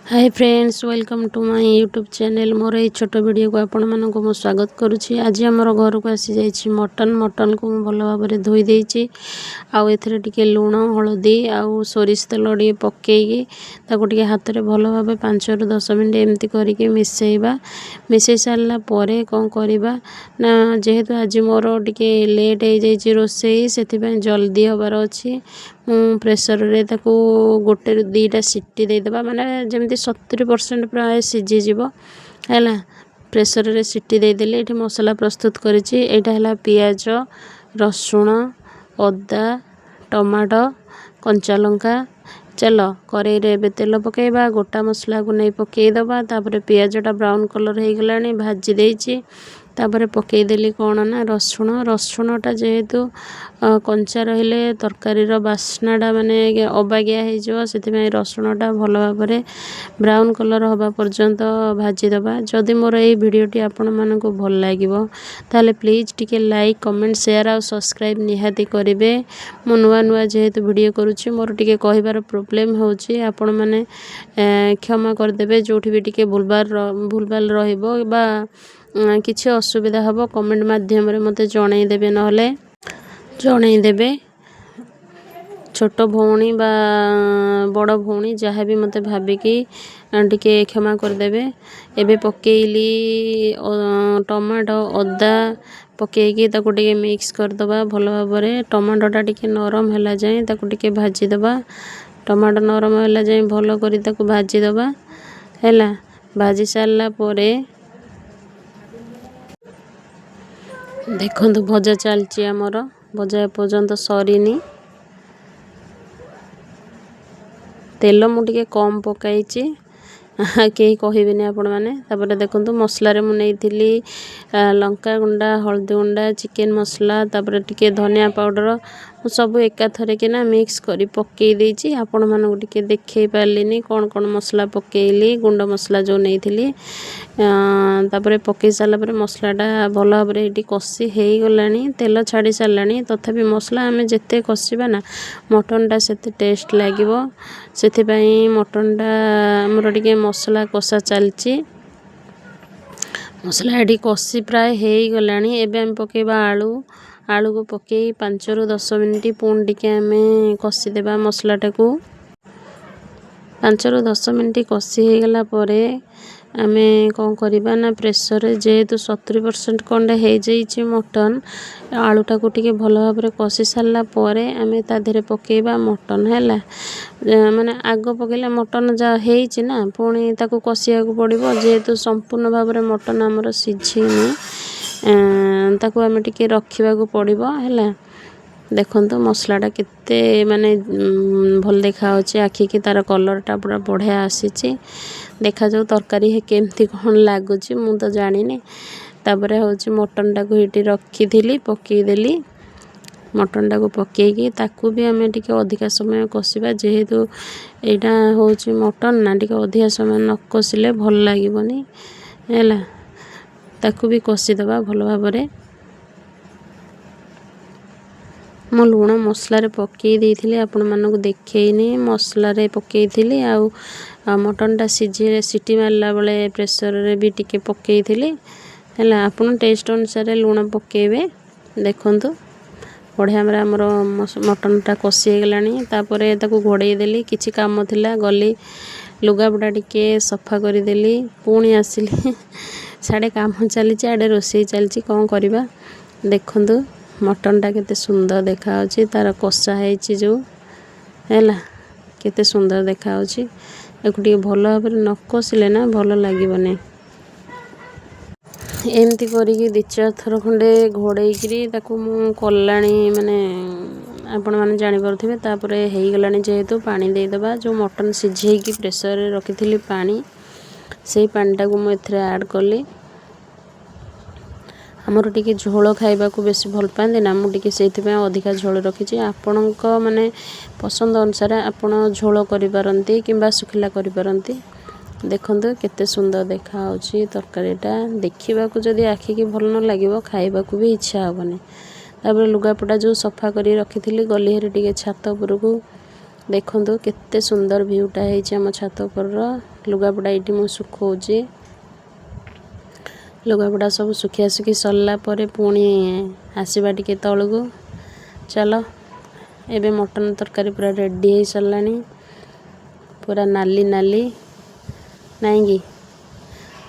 Hi friends, welcome to my YouTube channel. ମୋର ଏଇ ଛୋଟ ଭିଡ଼ିଓକୁ ଆପଣମାନଙ୍କୁ ମୁଁ ସ୍ୱାଗତ କରୁଛି। ଆଜି ଆମର ଘରକୁ ଆସିଯାଇଛି ମଟନ୍। ମଟନ୍କୁ ମୁଁ ଭଲ ଭାବରେ ଧୋଇ ଦେଇଛି ଆଉ ଏଥିରେ ଟିକେ ଲୁଣ, ହଳଦୀ ଆଉ ସୋରିଷ ତେଲ ଟିକେ ପକାଇକି ତାକୁ ଟିକେ ହାତରେ ଭଲ ଭାବେ 5ରୁ 10 ମିନିଟ୍ ଏମିତି କରିକି ମିଶାଇବା। ମିଶାଇ ସାରିଲା ପରେ କ'ଣ କରିବା ନା, ଯେହେତୁ ଆଜି ମୋର ଟିକେ ଲେଟ୍ ହେଇଯାଇଛି ରୋଷେଇ, ସେଥିପାଇଁ ଜଲ୍ଦି ହେବାର ଅଛି। ମୁଁ ପ୍ରେସରରେ ତାକୁ ଗୋଟେରୁ ଦୁଇଟା ସିଟି ଦେଇଦେବା, ମାନେ ଯେମିତି 70% ପ୍ରାୟ ସିଝିଯିବ। ହେଲା, ପ୍ରେସରରେ ସିଟି ଦେଇଦେଲି। ଏଇଠି ମସଲା ପ୍ରସ୍ତୁତ କରିଛି। ଏଇଟା ହେଲା ପିଆଜ, ରସୁଣ, ଅଦା, ଟମାଟୋ, କଞ୍ଚା ଲଙ୍କା। ଚାଲ, କରେଇରେ ଏବେ ତେଲ ପକାଇବା, ଗୋଟା ମସଲାକୁ ନେଇ ପକାଇଦେବା। ତାପରେ ପିଆଜଟା ବ୍ରାଉନ୍ କଲର୍ ହେଇଗଲାଣି, ଭାଜି ଦେଇଛି। ତାପରେ ପକାଇଦେଲି କ'ଣ ନା ରସୁଣ। ରସୁଣଟା ଯେହେତୁ କଞ୍ଚା ରହିଲେ ତରକାରୀର ବାସ୍ନାଟା ମାନେ ଅବାଗିଆ ହେଇଯିବ, ସେଥିପାଇଁ ରସୁଣଟା ଭଲ ଭାବରେ ବ୍ରାଉନ୍ କଲର୍ ହେବା ପର୍ଯ୍ୟନ୍ତ ଭାଜିଦେବା। ଯଦି ମୋର ଏଇ ଭିଡ଼ିଓଟି ଆପଣମାନଙ୍କୁ ଭଲ ଲାଗିବ, ତାହେଲେ ପ୍ଲିଜ୍ ଟିକେ ଲାଇକ୍, କମେଣ୍ଟ, ସେୟାର ଆଉ ସବସ୍କ୍ରାଇବ୍ ନିହାତି କରିବେ। ମୁଁ ନୂଆ ନୂଆ ଯେହେତୁ ଭିଡ଼ିଓ କରୁଛି, ମୋର ଟିକେ କହିବାର ପ୍ରୋବ୍ଲେମ୍ ହେଉଛି, ଆପଣମାନେ କ୍ଷମା କରିଦେବେ। ଯେଉଁଠି ବି ଟିକେ ଭୁଲଭାଲ ରହିବ ବା କିଛି ଅସୁବିଧା ହେବ, କମେଣ୍ଟ ମାଧ୍ୟମରେ ମୋତେ ଜଣେଇଦେବେ। ନହେଲେ ଜଣେଇଦେବେ, ଛୋଟ ଭଉଣୀ ବା ବଡ଼ ଭଉଣୀ ଯାହା ବି ମୋତେ ଭାବିକି ଟିକେ କ୍ଷମା କରିଦେବେ। ଏବେ ପକେଇଲି ଟମାଟୋ, ଅଦା ପକେଇକି ତାକୁ ଟିକେ ମିକ୍ସ କରିଦେବା ଭଲ ଭାବରେ। ଟମାଟୋଟା ଟିକେ ନରମ ହେଲା ଯାଏଁ ତାକୁ ଟିକେ ଭାଜିଦେବା। ଟମାଟୋ ନରମ ହେଲା ଯାଏଁ ଭଲ କରି ତାକୁ ଭାଜିଦେବା। ହେଲା, ଭାଜି ସାରିଲା ପରେ ଦେଖନ୍ତୁ, ଭଜା ଚାଲିଛି ଆମର। ଭଜା ଏପର୍ଯ୍ୟନ୍ତ ସରିନି। ତେଲ ମୁଁ ଟିକେ କମ୍ ପକାଇଛି, କେହି କହିବେନି ଆପଣମାନେ। ତାପରେ ଦେଖନ୍ତୁ, ମସଲାରେ ମୁଁ ନେଇଥିଲି ଲଙ୍କା ଗୁଣ୍ଡା, ହଳଦୀ ଗୁଣ୍ଡା, ଚିକେନ୍ ମସଲା, ତାପରେ ଟିକେ ଧନିଆ ପାଉଡ଼ର। ମୁଁ ସବୁ ଏକାଥରକିନା ମିକ୍ସ କରି ପକାଇ ଦେଇଛି। ଆପଣମାନଙ୍କୁ ଟିକେ ଦେଖାଇ ପାରିଲିନି କ'ଣ କ'ଣ ମସଲା ପକାଇଲି, ଗୁଣ୍ଡ ମସଲା ଯେଉଁ ନେଇଥିଲି। ତାପରେ ପକାଇ ସାରିଲା ପରେ ମସଲାଟା ଭଲ ଭାବରେ ଏଇଠି କଷି ହେଇଗଲାଣି, ତେଲ ଛାଡ଼ି ସାରିଲାଣି। ତଥାପି ମସଲା ଆମେ ଯେତେ କଷିବା ନା, ମଟନ୍ଟା ସେତେ ଟେଷ୍ଟ ଲାଗିବ। ସେଥିପାଇଁ ମଟନ୍ଟା ଆମର ଟିକେ ମସଲା କଷା ଚାଲିଛି। ମସଲା ଏଠି କଷି ପ୍ରାୟ ହେଇଗଲାଣି। ଏବେ ଆମେ ପକାଇବା ଆଳୁ। ଆଳୁକୁ ପକାଇ 5ରୁ 10 ମିନିଟ୍ ପୁଣି ଟିକେ ଆମେ କଷିଦେବା ମସଲାଟାକୁ। 5ରୁ 10 ମିନିଟ୍ କଷି ହେଇଗଲା ପରେ ଆମେ କ'ଣ କରିବା ନା, ପ୍ରେସରରେ ଯେହେତୁ 70% ଖଣ୍ଡେ ହେଇଯାଇଛି ମଟନ୍, ଆଳୁଟାକୁ ଟିକେ ଭଲ ଭାବରେ କଷି ସାରିଲା ପରେ ଆମେ ତା ଦେହରେ ପକାଇବା ମଟନ୍। ହେଲା, ମାନେ ଆଗ ପକାଇଲେ ମଟନ୍ ଯାହା ହେଇଛି ନା, ପୁଣି ତାକୁ କଷିବାକୁ ପଡ଼ିବ। ଯେହେତୁ ସମ୍ପୂର୍ଣ୍ଣ ଭାବରେ ମଟନ୍ ଆମର ସିଝିନି, ତାକୁ ଆମେ ଟିକେ ରଖିବାକୁ ପଡ଼ିବ। ହେଲା, ଦେଖନ୍ତୁ, ମସଲାଟା କେତେ ମାନେ ଭଲ ଦେଖାହେଉଛି ଆଖିକି। ତା'ର କଲର୍ଟା ପୁରା ବଢ଼ିଆ ଆସିଛି। ଦେଖାଯାଉ ତରକାରୀ କେମିତି କ'ଣ ଲାଗୁଛି, ମୁଁ ତ ଜାଣିନି। ତାପରେ ହେଉଛି ମଟନ୍ଟାକୁ ଏଇଠି ରଖିଥିଲି, ପକାଇଦେଲି। ମଟନ୍ଟାକୁ ପକାଇକି ତାକୁ ବି ଆମେ ଟିକେ ଅଧିକା ସମୟ କଷିବା। ଯେହେତୁ ଏଇଟା ହେଉଛି ମଟନ୍ ନା, ଟିକେ ଅଧିକା ସମୟ ନ କଷିଲେ ଭଲ ଲାଗିବନି। ହେଲା, ତାକୁ ବି କଷିଦେବା ଭଲ ଭାବରେ। ମୁଁ ଲୁଣ ମସଲାରେ ପକାଇ ଦେଇଥିଲି, ଆପଣମାନଙ୍କୁ ଦେଖେଇନି। ମସଲାରେ ପକାଇଥିଲି ଆଉ ମଟନ୍ଟା ସିଝି ସିଟି ମାରିଲା ବେଳେ ପ୍ରେସରରେ ବି ଟିକେ ପକାଇଥିଲି। ହେଲା, ଆପଣ ଟେଷ୍ଟ ଅନୁସାରେ ଲୁଣ ପକାଇବେ। ଦେଖନ୍ତୁ, ବଢ଼ିଆ ଭାବରେ ଆମର ମଟନ୍ଟା କଷି ହେଇଗଲାଣି। ତାପରେ ତାକୁ ଘୋଡ଼େଇ ଦେଲି। କିଛି କାମ ଥିଲା, ଗଲି, ଲୁଗାପଟା ଟିକେ ସଫା କରିଦେଲି, ପୁଣି ଆସିଲି। ସିଆଡ଼େ କାମ ଚାଲିଛି, ଆଡ଼େ ରୋଷେଇ ଚାଲିଛି, କ'ଣ କରିବା? ଦେଖନ୍ତୁ, ମଟନ୍ଟା କେତେ ସୁନ୍ଦର ଦେଖାହେଉଛି। ତା'ର କଷା ହେଇଛି ଯେଉଁ, ହେଲା, କେତେ ସୁନ୍ଦର ଦେଖାହେଉଛି। ତାକୁ ଟିକେ ଭଲ ଭାବରେ ନ କଷିଲେ ନା ଭଲ ଲାଗିବନି। ଏମିତି କରିକି ଦୁଇ ଚାରି ଥର ଖଣ୍ଡେ ଘୋଡ଼େଇକିରି ତାକୁ ମୁଁ କଲାଣି, ମାନେ ଆପଣମାନେ ଜାଣିପାରୁଥିବେ। ତାପରେ ହେଇଗଲାଣି ଯେହେତୁ, ପାଣି ଦେଇଦେବା। ଯେଉଁ ମଟନ୍ ସିଝେଇକି ପ୍ରେସରରେ ରଖିଥିଲି ପାଣି, ସେଇ ପାଣିଟାକୁ ମୁଁ ଏଥିରେ ଆଡ଼୍ କଲି। ଆମର ଟିକେ ଝୋଳ ଖାଇବାକୁ ବେଶୀ ଭଲ ପାଆନ୍ତି ନା, ମୁଁ ଟିକେ ସେଇଥିପାଇଁ ଅଧିକା ଝୋଳ ରଖିଛି। ଆପଣଙ୍କ ମାନେ ପସନ୍ଦ ଅନୁସାରେ ଆପଣ ଝୋଳ କରିପାରନ୍ତି କିମ୍ବା ଶୁଖିଲା କରିପାରନ୍ତି। ଦେଖନ୍ତୁ, କେତେ ସୁନ୍ଦର ଦେଖାହେଉଛି ତରକାରୀଟା। ଦେଖିବାକୁ ଯଦି ଆଖିକି ଭଲ ନ ଲାଗିବ, ଖାଇବାକୁ ବି ଇଚ୍ଛା ହେବନି। ତାପରେ ଲୁଗାପଟା ଯେଉଁ ସଫା କରି ରଖିଥିଲି, ଗଲି ହେରି ଟିକେ ଛାତ ଉପରକୁ। ଦେଖନ୍ତୁ କେତେ ସୁନ୍ଦର ଭିୟୁଟା ହେଇଛି ଆମ ଛାତ ଉପରର। ଲୁଗାପଟା ଏଇଠି ମୁଁ ଶୁଖଉଛି। ଲୁଗାପଟା ସବୁ ଶୁଖିଆ ଶୁଖି ସରିଲା ପରେ ପୁଣି ଆସିବା ଟିକେ ତଳକୁ। ଚାଲ, ଏବେ ମଟନ୍ ତରକାରୀ ପୁରା ରେଡ଼ି ହେଇସାରିଲାଣି, ପୁରା ନାଲି ନାଲି ନାଇଁ କି?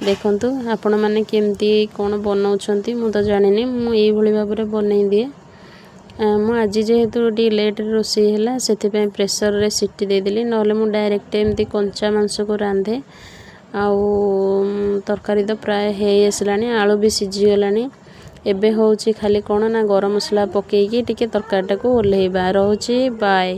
ଦେଖନ୍ତୁ ଆପଣମାନେ କେମିତି କ'ଣ ବନାଉଛନ୍ତି, ମୁଁ ତ ଜାଣିନି, ମୁଁ ଏଇଭଳି ଭାବରେ ବନେଇ ଦିଏ। ମୁଁ ଆଜି ଯେହେତୁ ଟିକେ ଲେଟ୍ରେ ରୋଷେଇ ହେଲା, ସେଥିପାଇଁ ପ୍ରେସରରେ ସିଟି ଦେଇଦେଲି, ନହେଲେ ମୁଁ ଡାଇରେକ୍ଟ ଏମିତି କଞ୍ଚା ମାଂସକୁ ରାନ୍ଧେ। ଆଉ ତରକାରୀ ତ ପ୍ରାୟ ହେଇ ଆସିଲାଣି, ଆଳୁ ବି ସିଝିଗଲାଣି। ଏବେ ହେଉଛି ଖାଲି କ'ଣ ନା ଗରମ ମସଲା ପକାଇକି ଟିକେ ତରକାରୀଟାକୁ ଓହ୍ଲେଇବା। ରହୁଛି, ବାଏ।